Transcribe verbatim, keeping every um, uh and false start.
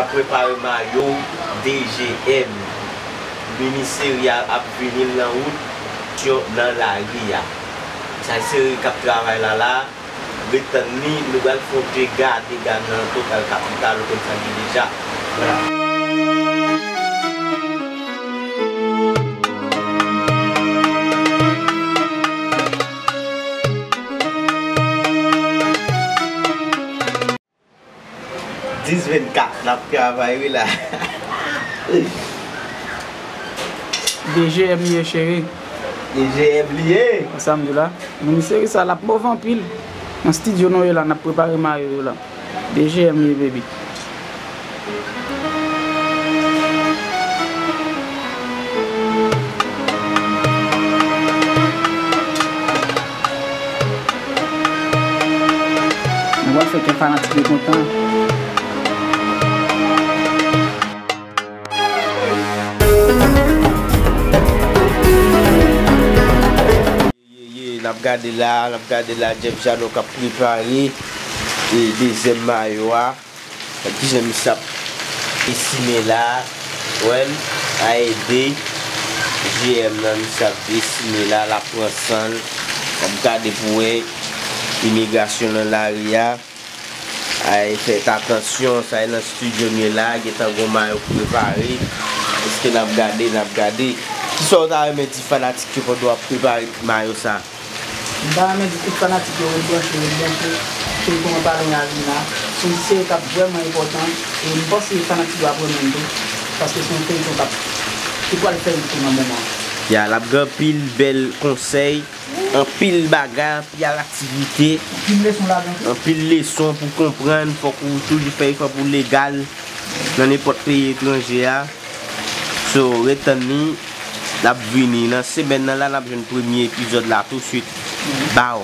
Prepare mayo D G M. Mini seri a ap vini nan wout, nan lari a. Sa se seri k ap travay la la. Ret tann li, nou pral fè w te gade gad nan Total Capital, ou konn sa k ye deja. Dis vennkat, n ap travay wi la. D G M li ye, cheri. D G M li ye. Sa m di w la. Mini seri sa l ap move anpil. Nan estidyo nou ye la, n ap prepare mayo yo la. D G M li ye, baby. Nou pral fè kè fanatik yo kontan. Ye, ye, n ap gade la, n ap gade la, Jeff Jano k ap prepare, e, dezyèm mayo a. Gad kijan misye ap desinen la, wè l, a ede G M nan, misye ap desinen la, l ap pran san l, l ap gade pou wè imigrasyon nan lari a. Ay, fèt atansyon, sa e nan estidyo m ye la, gentan gon mayo prepare. Èske n ap gade, n ap gade. Kisa w ta renmen di fanatik yo pandan w ap prepare mayo sa? M ta renmen di tout fanatik yo ret branche, ret branche, feyton An Pale Avina. Se yon seri k ap vrèman enpòtan, e m panse fanatik yo ap renmen l tou, paske se yon feyton k ap, ki pral fè l tou nan moman. Ya, l ap gen anpil bèl konsèy, anpil bagay, anpil aktivite, anpil leson ladan tou. Anpil leson pou konprann, fòk ou toujou fè efò pou w legal nan nenpòt peyi etranje a. So, ret tann li, l ap vini. Nan semèn nan la, n ap jwenn premye epizòd la touswit. Baw.